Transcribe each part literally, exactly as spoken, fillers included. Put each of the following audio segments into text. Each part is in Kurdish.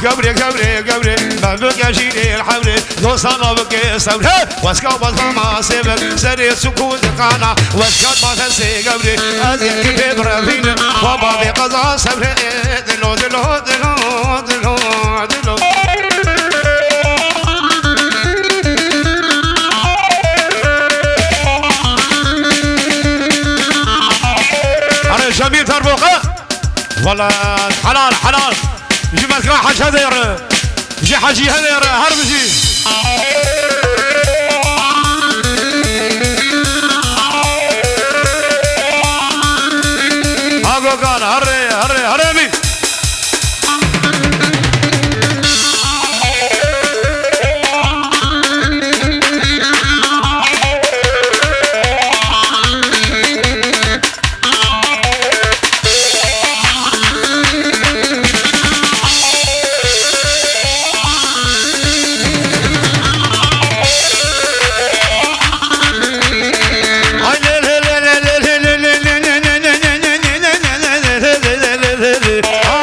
Gewrê, gewrê, gewrê, ben bike jîrê hewrê, dostana bike sewre, wezka wezma ma sêvek, serê sukû dikana, wezka ma hesê gewrê, ez yekî pê birevînim, baba vê qeza sewre, dilo, dilo, dilo, dilo, dilo. Are Şemîr Terboxe. Welat, helal, helal. Ji Mezgîna Hecî hede re. Ji Hecî hede re, her bijî. Agogan, herê, herê, herê min.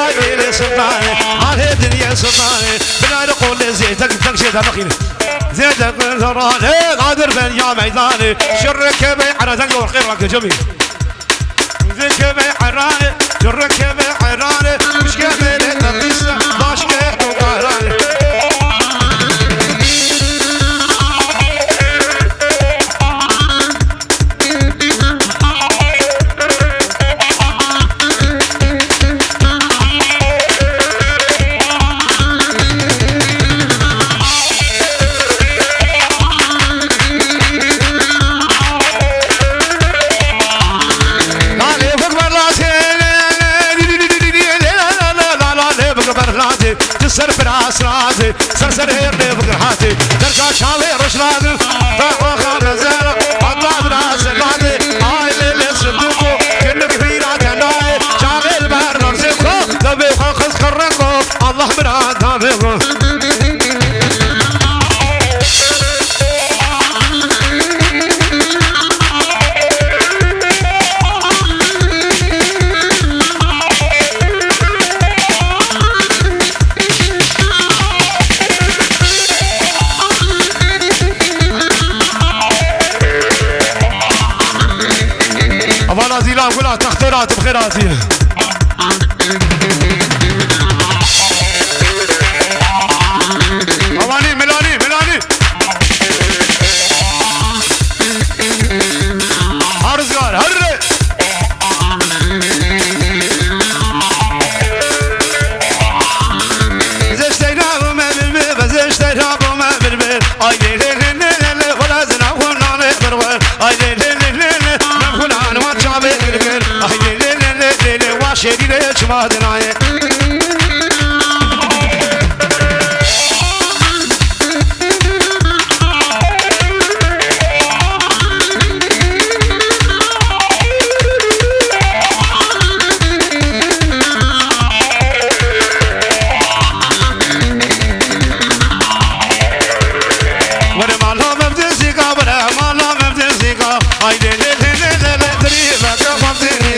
Ay lê lê sultanê, alê dinyê sultanê, binarê qolê zê, tek, tek şey de bakayım. Zê de qızarane, qadir ben ya meydanê, şirre kebe, ara zeng orqê rakı cemî. Zê kebe, arane, şirre kebe, arane, müşke bere, tapisa, başke, kokarane. Ser firas razê, ser ser hêr lê bikir hatê. Derga çavê rojnadin, da oxa mezela, Allah vira zelade. Ay lê lê sinduqo, günlük vira tenaye. Çavê li ber namzê xo, da bê xo xiz qirreko, Allah vira davê xo. Evala zîla gula textê ra tu bi xêr hatî. Evanî, milanî, milanî. Arzgar, herre. Zeşteyna bu me bilbil, zeşteyna bu me bilbil. Ay lê lê lê lê lê lê, wala zina xunanê birwel. Ay lê lê lê lê lê, me xunan wa çavê girgir. Ay lê lê lê lê lê lê, wa şêrî lê çima dinayê. Were mala mevdizika, were mala mevdizika. Ay lê lê lê lê lê lê, dirî me de xwendinî.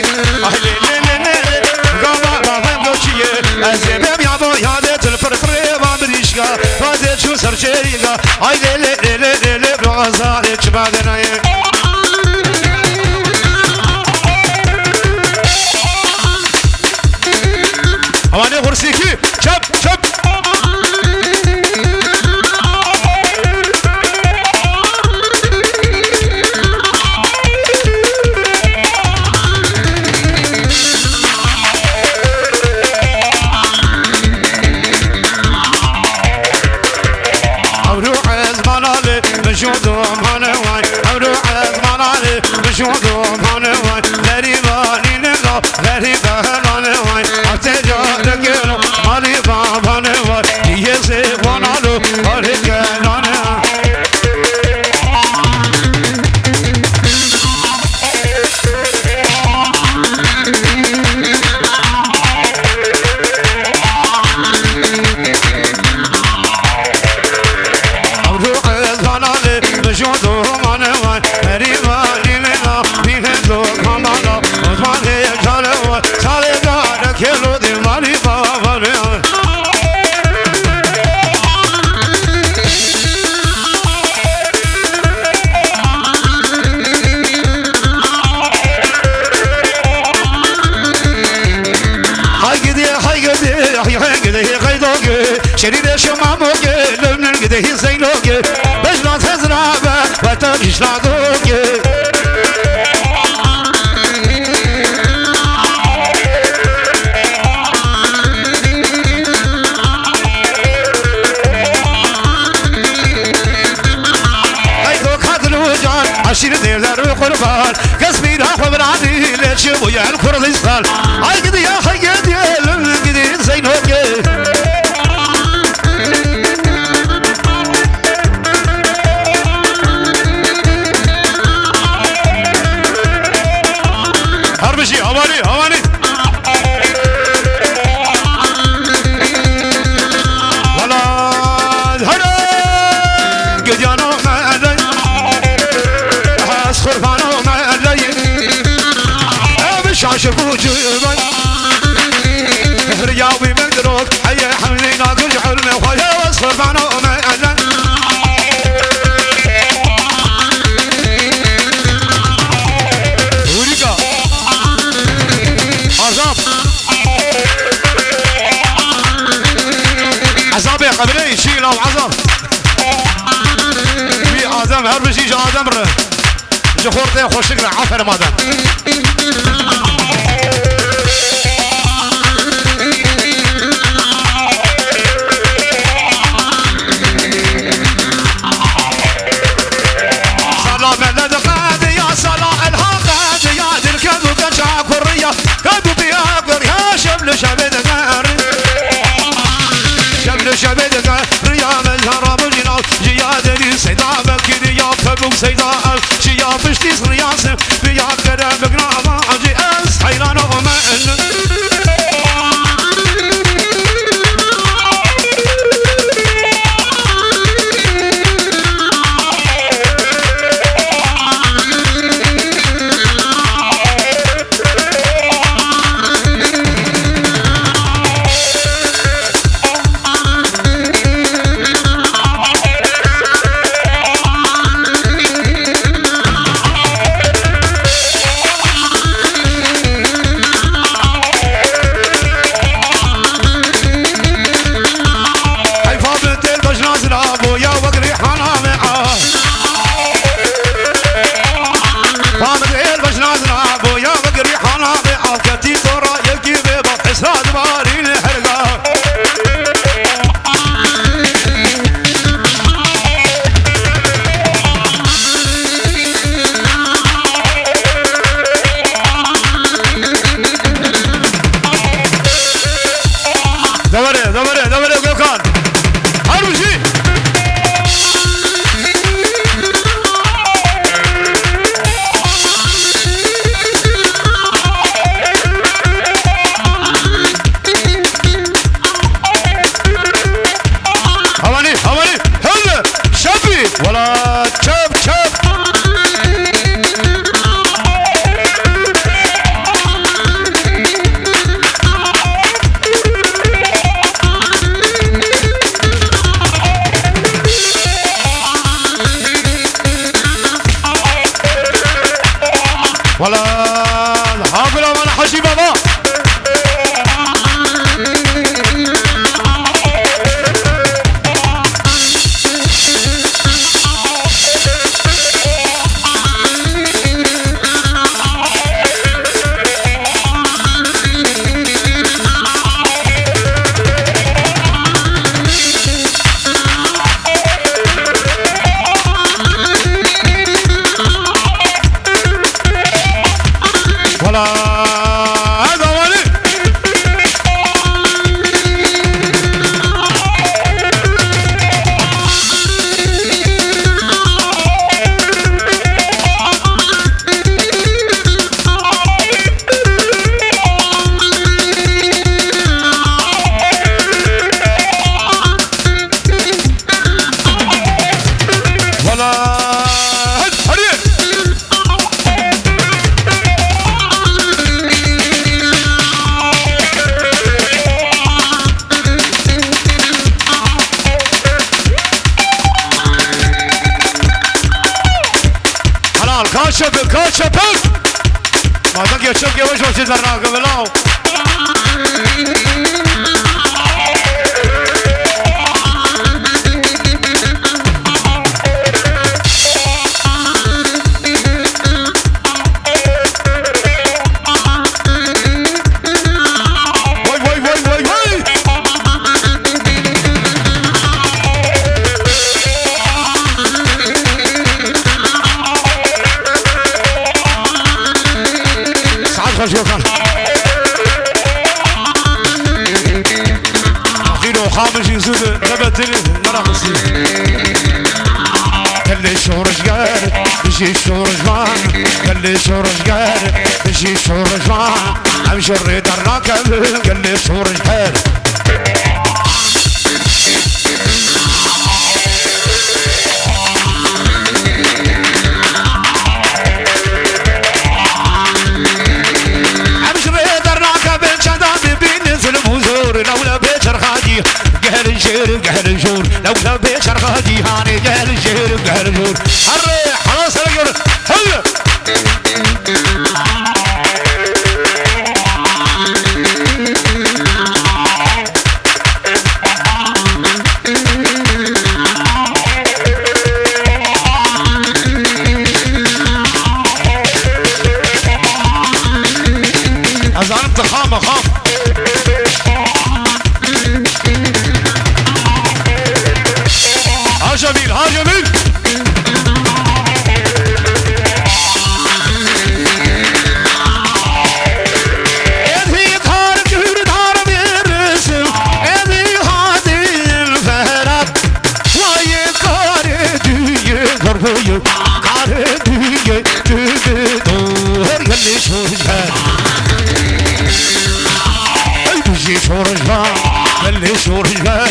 Ay lê lê lê lê lê, gava gava goçiye. Ez ê bêm ya bo ya de til pir pir ê va mirîşka. Va de çû ser çêrîka. Ay lê lê lê lê lê lê, roza lê çima de nayê. Awanê xursîkî, çep, çep. Ewro ez manalê, min jû domane way. Ewro ez manalê, min jû domane way. Geribanî ne la, geribe helane way. Atê ca dikelo, malî babane way. Diyê zê wanalo, harê kenane. Ewro ez manalê, Hey gidi, hey hey gidi, hey dogi. Şerî de şema mogi, lümnün gidi, hey zeynogi. Bejna tezra be, weta işla dogi. Hey do kadın ucan, aşırı devler ve kurban. Kesmîra xwe birarî lê çi bûye li Kurdistan. Ay gidiya, ay gidiye, lil gidî Zeynoke. Her bijî, hawanî, hawanî. Wela, here, gidiyano me eley. Ez qurbano me eley. Ev şaşir bu cüvey. Riya wî me dirok. Heye hemlîna gul hulme xwe. Ez qurbano me eley. Hurika. Azam. Ezabê qebrê, şîla û ezab. Wî Adem, her bijî ji Adem re. Ji xortê xweşik re, aferin Adem. Sala mele de qediya, sala elha qediya, dil kedu keça kurriya, kedu piya kurriya, şev li şevê de ger. Şev li şevê de ger, riya me zara bicina, ciya deri seyda vekiriya, kebuk seyda ev, ciya piştî riya se, riya kere bigna ama acı ez, heyran o me. Heyfa bi têl bejna zira boya wek rîhana me a. Pamir el bejna zira boya wek rîhana me a. Ketî tora yekî vê bak esra divarî li herga. Deverê, deverê, deverê Gökhan. Her bijî. Havanî, havanî, hewle, şepî, wela, çep, çep. Wela, ha bila wela Hacî Baba. Wela, ez awanî. Wela, hadi, hadi. Helal, kaç yapın, kaç yapın? Madem geçen yavaş yavaş sizler ne yapın, helal. Tam jî zû de, debetini, meraqisi. Gelê şoreşger, bijî şoreşvan. Gelê şoreşger, bijî şoreşvan. Em ji rê dernakevin, gelê şoreşger. Em ji rê dernakevin, çendan dibînin zulm û zor. Lewle bê çerxa cî-, gel jêr, gel jor. Lewle bê çerxa cîhanê, gel jêr, gel jor. Herre, hela sere gör. Heye! Ez zanim tu xam e, xam. Ha Cemîl, ha Cemîl. Êdî tar kurdar birisim, êdî hadin ferat. Wayê karê duyê dorboyê, karê duyê duyê dor gelê şoreşvan. Ey bijî şoreşvan, gelê şoreşvan.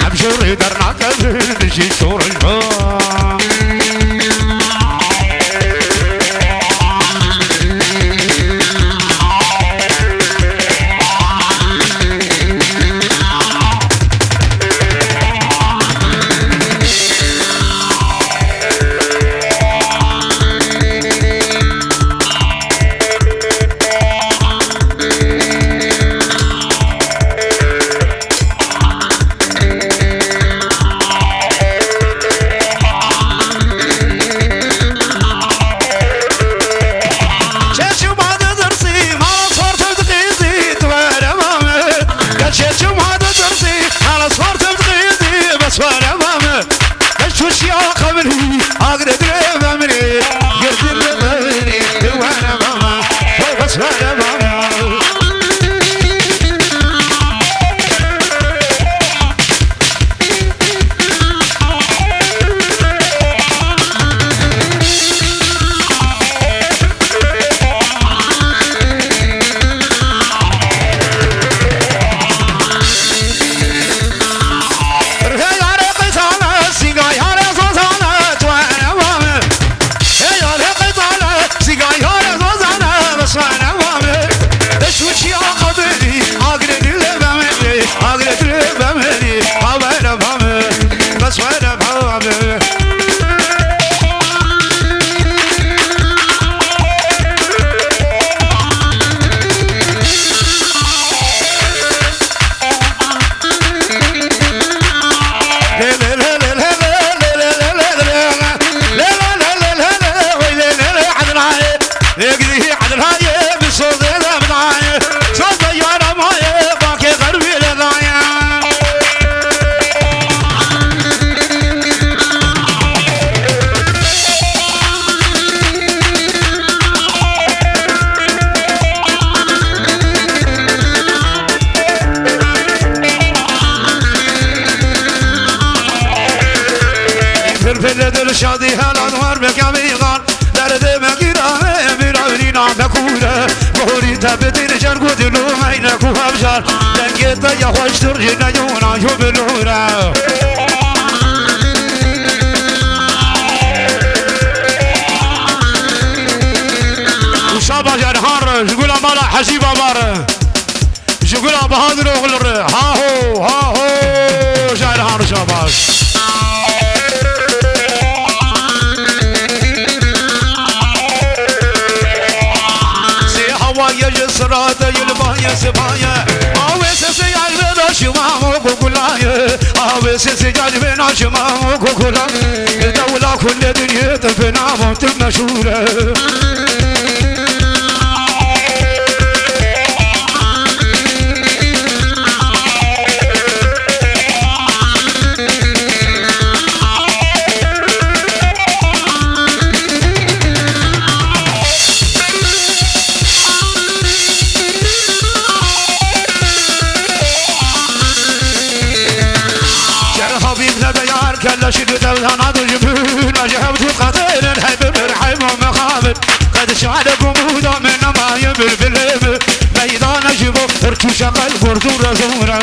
Em ji rê dernakevin, bijî şoreşvan. Çeçima didirsî, mala sor tev diqîzî, tu were mame. Gel çeçima didirsî, mala sor tev diqîzî, bes were mame. Gel çûçiya qebilî, agre dire bemrî, girdin bemrî, tu were mame. Bes were mame. Pir pir li dil şadî helan war me kemî xan. Derdê me gîra me, bîra nîna me kûr e. Gorî te bitir cer ku dil û meyne ku hevjar. Dengê te ya xweştir ji neyûna yo bilûr e. Û şaba Cerhan re, ji gula mala Hecî Baba re. Ji gula Bahadir Oxul re. Ha ho, ha ho, Cerhan şabas. Sê hewa ye ji sirate, yil baye sibaye. Awê sesê yagre da şima mo gugulaye. Awê sesê yagre na şima mo gugulaye. Dewla kulle dinyê te bina mo tu meşhûre. Şiddet evdana dojmin, mecehevdu qatirin, hebimir, heymo mexabir. Qed şade gumuda min nemaye bilbilim. Meydana ji bo Tirkî şeqel gurdu rezûne.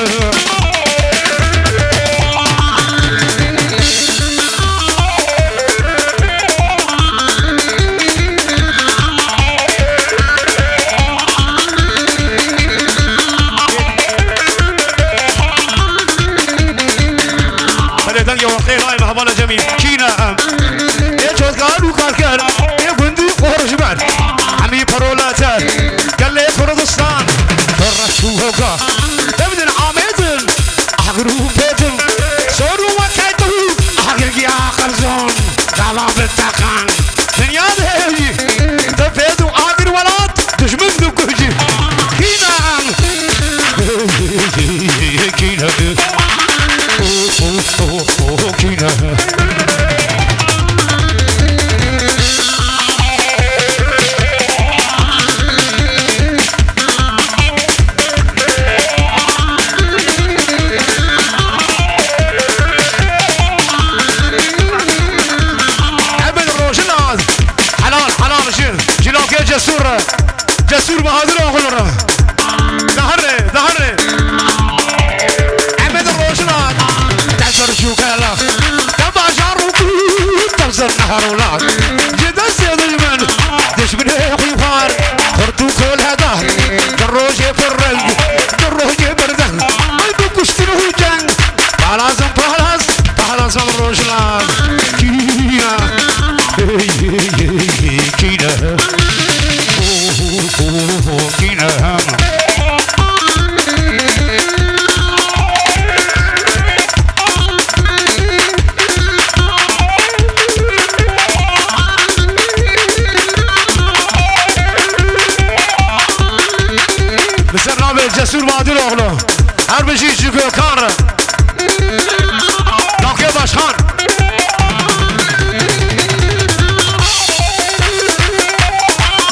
Belê dengê we xêr, ay me hevala cemî. Kî ne em? Ê çotgar û karker, ê gundî û rojber. Hemî proleter, gelê Kurdistan. Reş û hoka. Bibdin Amêdin, agir û pêdin. Sor û wekeytin, agir giya qerzon. Dava bi teqan. Dinya de hewî, te pêd û agir welat. Dijmin dikucî. Kî ne em? Kî ne? Kî ne? Emin Rojhilat. Helal, helal ji, ji lakê Cesûr re. Cesûr Bahadir oxul re. Dahre, dahre. Emin Rojhilat. Te zor jûkela. Te bajar û te zor neharola. Ji destê dijmin. Dijminê xwî xwar. Xurt û kolhedar. Di rojê pir reng. Di rojê pir deng. Ay bi kuştin û ceng. Palazim, palaz. Palazim Rojhilat. Kî ne? Hey, hey, hey, hey, kî ne? Oh, oh, oh, oh, kî ne? Li ser navê Cesûr Bahadir oxlu. Her bijî ji Gökhan re. Dakê Başkan.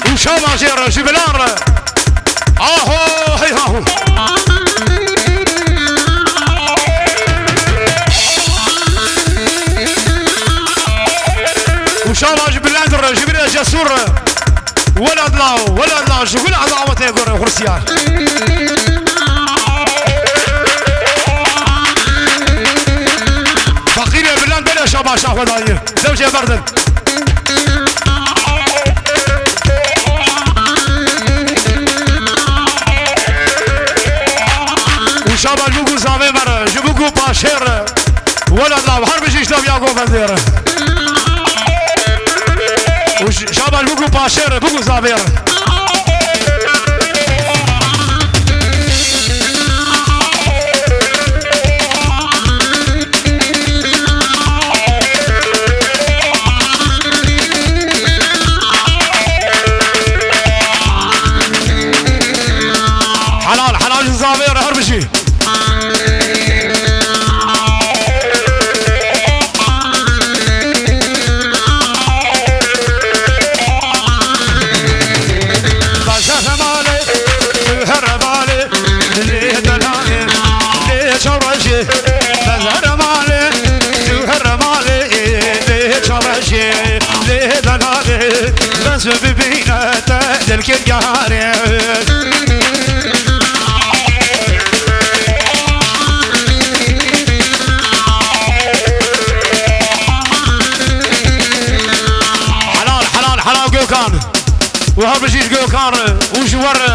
Û Şabajê re, ji Bilan re. Aho, hey haho. Û Şabaj Bilend re, ji Bilê Cesûr re. Welat law, welat law, ji gul edawetê gore xursiyar. Feqîrê Bilend bele Şabaj Şahwedayî. Zewcê berdin. Û Şabaj bû ku zavê me re, ji bû ku paşê re. Welat law, her bijî ji dawiya govendê re. Û ş-, Şabaj bû ku paşê re, bû ku zavê re. Helal, helal ji zavê re her bijî. Bajar malê, tu here malê. Lê delalê, lê çawrajê, bezar malê, tu here malê, lê çawrajê, lê delalê, bez bibîne te dilkê yarê. Helal, helal, helal Gökhan. Û her bijî ji Gökhan re û ji we re.